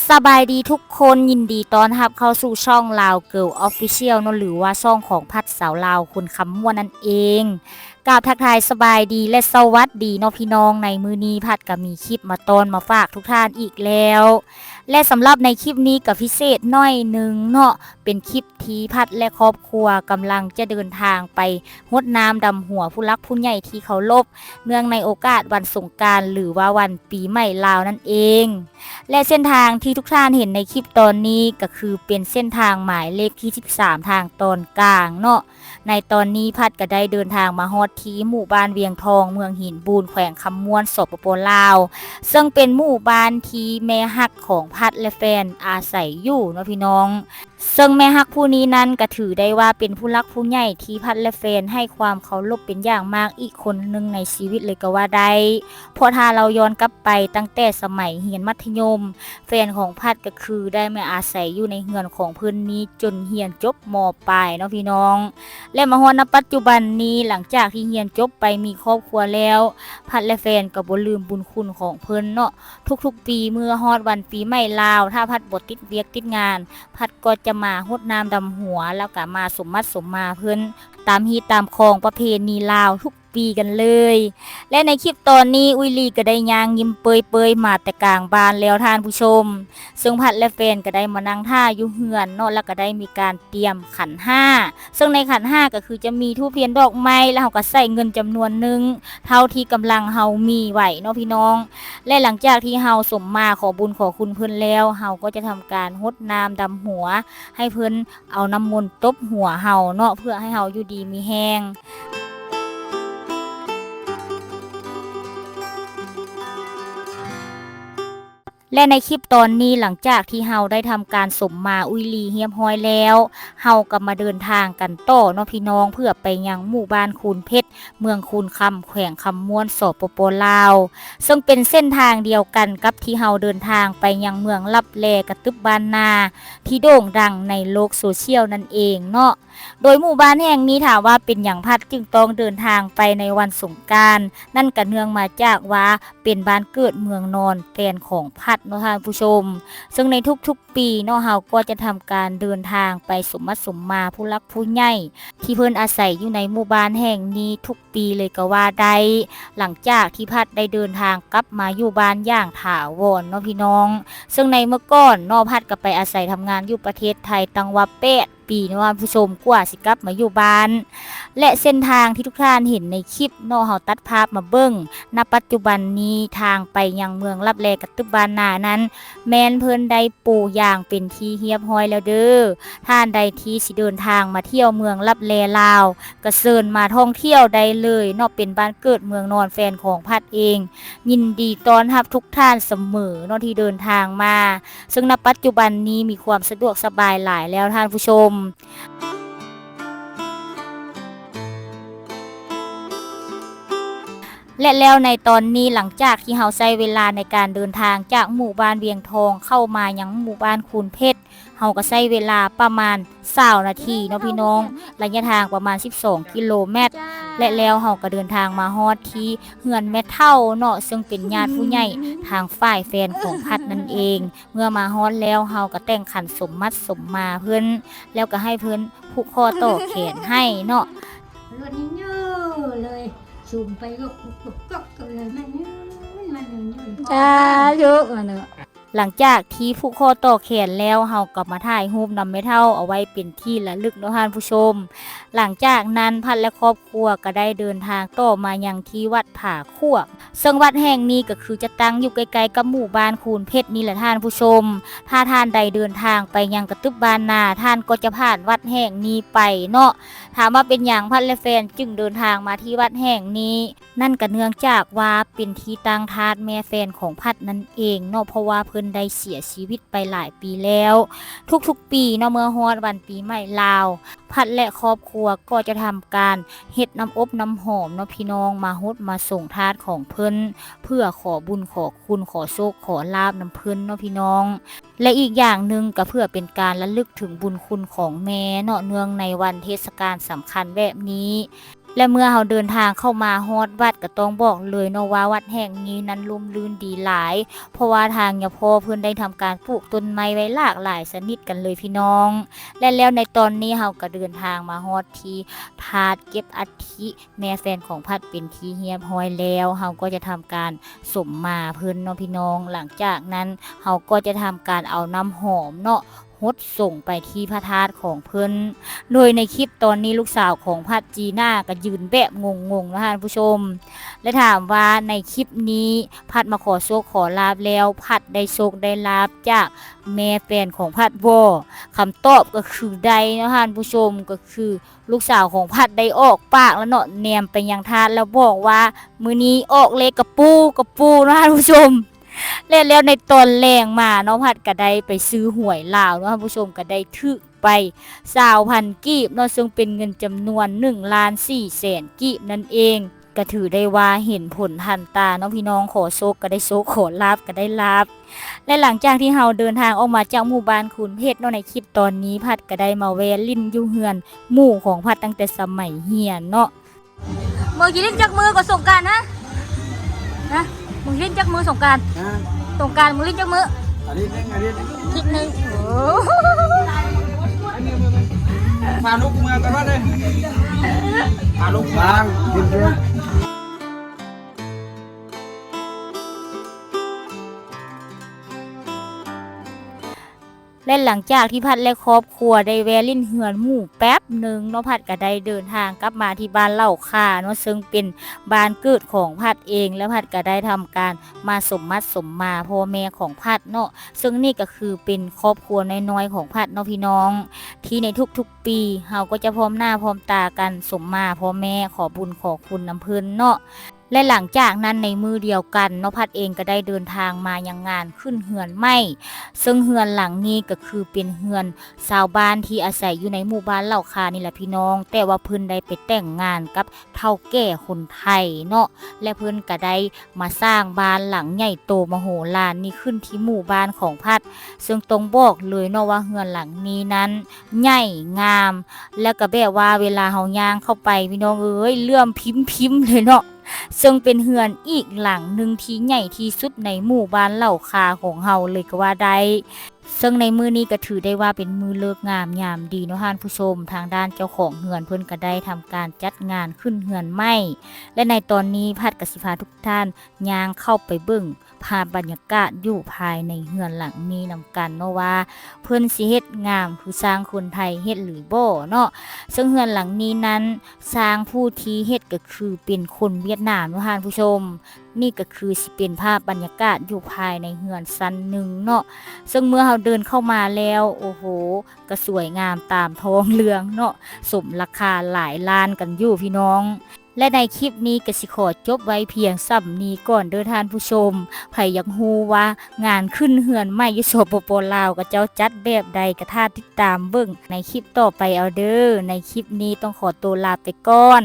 ສະບາຍດີທຸກຄົນ, ຍິນດີຕ້ອນຮັບເຂົ້າສູ່ຊ່ອງ Lao Girl Official ເນາະ ຫຼືວ່າຊ່ອງຂອງພັດສາວລາວຄົນຄຳມ່ວນນັ້ນເອງ. ກາບທັກທາຍສະບາຍດີ ແລະ ສະຫວັດດີເນາະພີ່ນ້ອງ. ໃນມື້ນີ້ພັດກໍມີຄລິບມາຕ້ອນມາຝາກທຸກທ່ານອີກແລ້ວ ແລະ ສຳລັບໃນຄລິບນີ້ກໍພິເສດໜ້ອຍໜຶ່ງເນາະ, ເປັນຄລິບທີ່ພັດ ແລະ ຄອບຄົວກຳລັງຈະເດີນທາງໄປຫົດນ້ຳດຳຫົວຜູ້ຫຼັກຜູ້ໃຫຍ່ທີ່ເຄົາລົບ ເນື່ອງໃນໂອກາດວັນສົງການ ຫຼືວ່າວັນປີໃໝ່ລາວນັ້ນເອງ. ແລະ ເສັ້ນທາງທີ່ທຸກທ່ານເຫັນໃນຄລິບຕອນນີ້ ກໍຄືເປັນເສັ້ນທາງໝາຍເລກທີສິບສາມ ທາງຕອນກາງເນາະ. ໃນຕອນນີ້ພັດກໍໄດ້ເດີນທາງມາຮອດທີ່ໝູ່ບ້ານວຽງທອງ ເມືອງຫີນບູນ ແຂວງຄຳມ່ວນ ສປປ ລາວ, ເຊິ່ງເປັນໝູ່ບ້ານທີ່ແມ່ຮັກຂອງພັດ ແລະ ແຟນອາໄສຢູ່ເນາະພີ່ນ້ອງ. ເຊິ່ງແມ່ຮັກຜູ້ນີ້ນັ້ນກໍຖືໄດ້ວ່າເປັນຜູ້ຫຼັກຜູ້ໃຫຍ່ທີ່ພັດ ແລະ ແຟນໃຫ້ຄວາມເຄົາລົບເປັນຢ່າງມາກອີກຄົນໜຶ່ງໃນຊີວິດເລີຍກໍວ່າໄດ້, ເພາະຖ້າເຮົາຍ້ອນກັບໄປຕັ້ງແຕ່ສະໄໝຮຽນມັດທະຍົມ, ແຟນຂອງພັດກໍຄືໄດ້ມາອາໄສຢູ່ໃນເຮືອນຂອງເພິ່ນນີ້ຈົນຮຽນຈົບ ມ.ປາຍເນາະພີ່ນ້ອງ. ແລະ ມາຮອດ ນະ ປັດຈຸບັນນີ້ ຫຼັງຈາກທີ່ຮຽນຈົບໄປມີຄອບຄົວແລ້ວ, ພັດ ແລະ ແຟນກໍບໍ່ລືມບຸນຄຸນຂອງເພິ່ນເນາະ. ທຸກໆປີເມື່ອຮອດວັນປີໃໝ່ລາວ, ຖ້າພັດບໍ່ຕິດວຽກຕິດງານ, ພັດກໍຈະມາຫົດນ້ຳດຳຫົວ ແລ້ວກໍມາສົມໝັດສົມມາເພິ່ນຕາມຮີດຕາມຄອງປະເພນີລາວທຸກ ປີກັນເລີຍ. ແລະ ໃນຄລິບຕອນນີ້ ອຸຍລີກໍໄດ້ຍ່າງຍິ້ມເປີຍໆມາແຕ່ກາງບ້ານແລ້ວທ່ານຜູ້ຊົມ, ເຊິ່ງພັດ ແລະ ແຟນກໍໄດ້ມານັ່ງຖ້າຢູ່ເຮືອນເນາະ, ແລ້ວກໍໄດ້ມີການຕຽມຂັນຫ້າ, ເຊິ່ງໃນຂັນຫ້າກໍຄືຈະມີທູບທຽນດອກໄມ້, ແລ້ວເຮົາກໍໃສ່ເງິນຈຳນວນໜຶ່ງ ເທົ່າທີ່ກຳລັງເຮົາມີໄວ້ເນາະພີ່ນ້ອງ. ແລະ ຫຼັງຈາກທີ່ເຮົາສົມມາຂໍບຸນຂໍຄຸນເພິ່ນແລ້ວ, ເຮົາກໍຈະທຳການຫົດນ້ຳດຳຫົວໃຫ້ເພິ່ນ ເອົານ້ຳມົນຕົບຫົວເຮົາເນາະ ເພື່ອໃຫ້ເຮົາຢູ່ດີມີແຮງ. ແລະ ໃນຄລິບຕອນນີ້ ຫຼັງຈາກທີ່ເຮົາໄດ້ທຳການສົມມາອຸຍລີຮຽບຮ້ອຍແລ້ວ, ເຮົາກໍມາເດີນທາງກັນຕໍ່ເນາະພີ່ນ້ອງ ເພື່ອໄປຍັງໝູ່ບ້ານຄູນເພັດ ເມືອງຄູນຄຳ ແຂວງຄຳມ່ວນ ສປປ ລາວ, ເຊິ່ງເປັນເສັ້ນທາງດຽວກັນກັບທີ່ເຮົາເດີນທາງໄປຍັງເມືອງລັບແລ ກະຕຶບບ້ານນາ ທີ່ໂດ່ງດັງໃນໂລກໂຊຊຽວນັ້ນເອງເນາະ. ໂດຍໝູ່ບ້ານແຫ່ງນີ້ ຖາມວ່າເປັນຫຍັງພັດຈຶ່ງຕ້ອງເດີນທາງໄປໃນວັນສົງການ, ນັ້ນກະເນື່ອງມາຈາກວ່າເປັນບ້ານເກີດເມືອງນອນແຟນຂອງພັດເນາະທ່ານຜູ້ຊົມ, ເຊິ່ງໃນທຸກໆປີເນາະ ເຮົາກໍຈະທຳການເດີນທາງໄປສົມໝັດສົມມາຜູ້ຫຼັກຜູ້ໃຫຍ່ ທີ່ເພິ່ນອາໄສຢູ່ໃນໝູ່ບ້ານແຫ່ງນີ້ທຸກປີເລີຍກໍວ່າໄດ້, ຫຼັງຈາກທີ່ພັດໄດ້ເດີນທາງກັບມາຢູ່ບ້ານຢ່າງຖາວອນເນາະພີ່ນ້ອງ. ເຊິ່ງໃນເມື່ອກ່ອນເນາະ ພັດກໍໄປອາໄສທຳງານຢູ່ປະເທດໄທຕັ້ງວ່າແປດ ປີເນາະທ່ານຜູ້ຊົມ ກວ່າຊິກັບມາຢູ່ບ້ານ. ແລະ ເສັ້ນທາງທີ່ທຸກທ່ານເຫັນໃນຄລິບເນາະ ເຮົາຕັດພາບມາເບິ່ງ ນະປັດຈຸບັນນີ້ ທາງໄປຍັງເມືອງລັບແລ ກະຕຶບບ້ານນານັ້ນ ແມ່ນເພິ່ນໄດ້ປູຢາງເປັນທີ່ຮຽບຮ້ອຍແລ້ວເດີ້. ທ່ານໃດທີ່ຊິເດີນທາງມາທ່ຽວເມືອງລັບແລລາວ ກະເຊີນມາທ່ອງທ່ຽວໄດ້ເລີຍເນາະ, ເປັນບ້ານເກີດເມືອງນອນແຟນຂອງພັດເອງ, ຍິນດີຕ້ອນຮັບທຸກທ່ານສະເໝີເນາະ ທີ່ເດີນທາງມາ. ເຊິ່ງນະປັດຈຸບັນນີ້ມີຄວາມສະດວກສະບາຍຫຼາຍແລ້ວທ່ານຜູ້ຊົມ. ແລະ ແລ້ວໃນຕອນນີ້ ຫຼັງຈາກທີ່ເຮົາໃຊ້ເວລາໃນການເດີນທາງຈາກໝູ່ບ້ານວຽງທອງເຂົ້າມາຍັງໝູ່ບ້ານຄູນເພັດ, ເຮົາກໍໃຊ້ເວລາປະມານຊາວນາທີເນາະພີ່ນ້ອງ, ໄລຍະທາງປະມານສິບສອງກິໂລແມັດ. ແລະ ແລ້ວເຮົາກໍເດີນທາງມາຮອດທີ່ເຮືອນແມ່ເຖົ້າເນາະ, ເຊິ່ງເປັນຍາດຜູ້ໃຫຍ່ທາງຝ່າຍແຟນຂອງພັດນັ້ນເອງ. ເມື່ອມາຮອດແລ້ວ ເຮົາກໍແຕ່ງຂັນສົມໝັດສົມມາເພິ່ນ, ແລ້ວກໍໃຫ້ເພິ່ນຜູກຂໍ້ຕໍ່ແຂນໃຫ້ເນາະ. ລົດນີ້ເຍີະເລີຍ, ສູງໄປກໍກົກກັກກັນເລີຍ, ມັນເຍີະ ມັນເຍີະ. ສາທຸ ວ່າເນາະ. ຫຼັງຈາກທີ່ຜູກຂໍ້ຕໍ່ແຂນແລ້ວ, ເຮົາກໍມາຖ່າຍຮູບນຳແມ່ເຖົ້າເອົາໄວ້ເປັນທີ່ລະລຶກເນາະທ່ານຜູ້ຊົມ. ຫຼັງຈາກນັ້ນ ພັດ ແລະ ຄອບຄົວກໍໄດ້ເດີນທາງຕໍ່ມາຍັງທີ່ວັດຜາຂວບ. ເຊິ່ງວັດແຫ່ງນີ້ກໍຄືຈະຕັ້ງຢູ່ໃກ້ໆກັບໝູ່ບ້ານຄູນເພັດນີ້ແຫຼະທ່ານຜູ້ຊົມ. ຖ້າທ່ານໃດເດີນທາງໄປຍັງກະຕຶບບ້ານນາ, ທ່ານກໍຈະຜ່ານວັດແຫ່ງນີ້ໄປເນາະ. ຖາມວ່າເປັນຫຍັງພັດ ແລະ ແຟນຈຶ່ງເດີນທາງມາທີ່ວັດແຫ່ງນີ້? ນັ້ນກໍເນື່ອງຈາກວ່າເປັນທີ່ຕັ້ງທາດແມ່ແຟນຂອງພັດນັ້ນເອງເນາະ, ເພາະວ່າເພິ່ນໄດ້ເສຍຊີວິດໄປຫຼາຍປີແລ້ວ. ທຸກໆປີເນາະ, ເມື່ອຮອດວັນປີໃໝ່ລາວ, ພັດ ແລະ ຄອບຄົວກໍຈະທຳການເຮັດນ້ຳອົບນ້ຳຫອມເນາະພີ່ນ້ອງ, ມາຫົດມາສົງທາດຂອງເພິ່ນ ເພື່ອຂໍບຸນຂໍຄຸນ ຂໍໂຊກຂໍລາບນຳເພິ່ນເນາະພີ່ນ້ອງ. ແລະ ອີກຢ່າງໜຶ່ງກໍເພື່ອເປັນການລະລຶກເຖິງບຸນຄຸນຂອງແມ່ເນາະ, ເນື່ອງໃນວັນເທດສະການສຳຄັນແບບນີ້. ແລະເມື່ອເຮົາເດີນທາງເຂົ້າມາຮອດວັດ ກໍຕ້ອງບອກເລີຍເນາະວ່າ ວັດແຫ່ງນີ້ນັ້ນຮົ່ມລື່ນດີຫຼາຍ ເພາະວ່າທາງຍາພໍ່ເພິ່ນໄດ້ທຳການປູກຕົ້ນໄມ້ໄວ້ຫຼາກຫຼາຍຊະນິດກັນເລີຍພີ່ນ້ອງ. ແລະແລ້ວໃນຕອນນີ້ເຮົາກໍເດີນທາງມາຮອດທີ່ທາດເກັບອັດ ທິແມ່ແຟນຂອງພັດເປັນທີ່ຮຽບຮ້ອຍແລ້ວ, ເຮົາກໍຈະທຳການສົມມາເພິ່ນເນາະພີ່ນ້ອງ. ຫຼັງຈາກນັ້ນເຮົາກໍຈະທຳການເອົານ້ຳຫອມເນາະ ຫົດສົງໄປທີ່ພະທາດຂອງເພິ່ນ. ໂດຍໃນຄລິບຕອນນີ້ ລູກສາວຂອງພັດ ຈີນ່າ ກໍຢືນແບບງົງໆເນາະທ່ານຜູ້ຊົມ ແລະຖາມວ່າໃນຄລິບນີ້ພັດມາຂໍໂຊກຂໍລາບແລ້ວ ພັດໄດ້ໂຊກໄດ້ລາບຈາກແມ່ແຟນຂອງພັດບໍ່? ຄຳຕອບກໍຄືໄດ້ເນາະທ່ານຜູ້ຊົມ ກໍຄື ລູກສາວຂອງພັດໄດ້ອອກປາກແລ້ວເນາະ ແນມໄປຍັງທາດແລ້ວບອກວ່າ ມື້ນີ້ອອກເລກກະປູກະປູເນາະທ່ານຜູ້ຊົມ. ແລະແລ້ວໃນຕອນແລງມາເນາະ ພັດກໍໄດ້ໄປຊື້ຫວຍລາວເນາະທ່ານຜູ້ຊົມ ກໍໄດ້ຖືກໄປຊາວພັນກີບເນາະ ເຊິ່ງເປັນເງິນຈຳນວນໜຶ່ງລ້ານສີ່ແສນກີບນັ້ນເອງ. ກໍຖືໄດ້ວ່າເຫັນຜົນທັນຕາເນາະພີ່ນ້ອງ ຂໍໂຊກກໍໄດ້ໂຊກ ຂໍລາບກໍໄດ້ລາບ. ແລະຫຼັງຈາກທີ່ເຮົາເດີນທາງອອກມາຈາກໝູ່ບ້ານຄູນເພັດເນາະ ໃນຄລິບຕອນນີ້ ພັດກໍໄດ້ມາແວ່ຫຼິ້ນຢູ່ເຮືອນໝູ່ຂອງພັດຕັ້ງແຕ່ສະໄໝຮຽນເນາະ. ມຶງຊິຫຼິ້ນຈັກມື້ກໍສົງການນະ? ນະ ມຶງຊິຫຼິ້ນຈັກມື້ສົງການ? ຮະ? ສົງການມຶງຫຼິ້ນຈັກມື້? ອາທິດໜຶ່ງ ອາທິດໜຶ່ງ ອາທິດໜຶ່ງ. ໂອ້ ພາລູກເມືອກ່ອນວ່າເດ້ ພາລູກ ວາງ ເຮັດເດີ. ແລະຫຼັງຈາກທີ່ພັດ ແລະຄອບຄົວໄດ້ແວ່ຫຼິ້ນເຮືອນໝູ່ແປັບໜຶ່ງເນາະ ພັດກໍໄດ້ເດີນທາງກັບມາທີ່ບ້ານເລົ່າຄາເນາະ ເຊິ່ງເປັນບ້ານເກີດຂອງພັດເອງ ແລະພັດກໍໄດ້ທຳການມາສົມໝັດສົມມາພໍ່ແມ່ຂອງພັດເນາະ. ເຊິ່ງນີ້ກໍຄືເປັນຄອບຄົວນ້ອຍໆຂອງພັດເນາະພີ່ນ້ອງ ທີ່ໃນທຸກໆປີເຮົາກໍຈະພ້ອມໜ້າພ້ອມຕາກັນສົມມາພໍ່ແມ່ ຂໍບຸນຂໍຄຸນນຳເພິ່ນເນາະ. ແລະຫຼັງຈາກນັ້ນໃນມື້ດຽວກັນເນາະ ພັດເອງກໍໄດ້ເດີນທາງມາຍັງງານຂຶ້ນເຮືອນໃໝ່ ເຊິ່ງເຮືອນຫຼັງນີ້ກໍຄືເປັນເຮືອນຊາວບ້ານທີ່ອາໄສຢູ່ໃນໝູ່ບ້ານເລົ່າຄານີ້ແຫຼະພີ່ນ້ອງ ແຕ່ວ່າເພິ່ນໄດ້ໄປແຕ່ງງານກັບເຖົ້າແກ່ຄົນໄທເນາະ ແລະເພິ່ນກໍໄດ້ມາສ້າງບ້ານຫຼັງໃຫຍ່ໂຕມະໂຫລານນີ້ຂຶ້ນທີ່ໝູ່ບ້ານຂອງພັດ ເຊິ່ງຕ້ອງບອກເລີຍເນາະວ່າເຮືອນຫຼັງນີ້ນັ້ນໃຫຍ່ງາມ ແລ້ວກໍແບບວ່າເວລາເຮົາຍ່າງເຂົ້າໄປ ພີ່ນ້ອງເອີຍ ເຫຼື້ອມພິມໆເລີຍເນາະ. ເຊິ່ງເປັນເຮືອນອີກຫຼັງໜຶ່ງທີ່ໃຫຍ່ທີ່ສຸດໃນໝູ່ບ້ານເລົ່າຄາຂອງເຮົາເລີຍກໍວ່າໄດ້. ເຊິ່ງໃນມື້ນີ້ກໍຖືໄດ້ວ່າເປັນມື້ເລີກງາມຍາມດີເນາະທ່ານຜູ້ຊົມ, ທາງດ້ານເຈົ້າຂອງເຮືອນເພິ່ນກໍໄດ້ທຳການຈັດງານຂຶ້ນເຮືອນໃໝ່ ແລະ ໃນຕອນນີ້ພັດກໍຊິພາທຸກທ່ານຍ່າງເຂົ້າໄປເບິ່ງພາບບັນຍາກາດຢູ່ພາຍໃນເຮືອນຫຼັງນີ້ນຳກັນເນາະ ວ່າເພິ່ນຊິເຮັດງາມຄືຊ່າງຄົນໄທເຮັດຫຼືບໍ່ເນາະ. ເຊິ່ງເຮືອນຫຼັງນີ້ນັ້ນ ຊ່າງຜູ້ທີ່ເຮັດກໍຄືເປັນຄົນຫວຽດນາມເນາະທ່ານຜູ້ຊົມ. ນີ້ກໍຄືຊິເປັນພາບບັນຍາກາດຢູ່ພາຍໃນເຮືອນຊັ້ນໜຶ່ງເນາະ. ເຊິ່ງເມື່ອເຮົາເດີນເຂົ້າມາແລ້ວ ໂອ້ໂຫ ກໍສວຍງາມຕາມທ້ອງເລື່ອງເນາະ, ສົມລາຄາຫຼາຍລ້ານກັນຢູ່ພີ່ນ້ອງ. ແລະ ໃນຄລິບນີ້ກໍຊິຂໍຈົບໄວ້ພຽງສ່ຳນີ້ກ່ອນເດີທ່ານຜູ້ຊົມ. ໃຜຢາກຮູ້ວ່າງານຂຶ້ນເຮືອນໃໝ່ຢູ່ ສປປ ລາວ ເຂົາເຈົ້າຈັດແບບໃດ ກໍຖ້າຕິດຕາມເບິ່ງໃນຄລິບຕໍ່ໄປເອົາເດີ. ໃນຄລິບນີ້ຕ້ອງຂໍໂຕລາໄປກ່ອນ.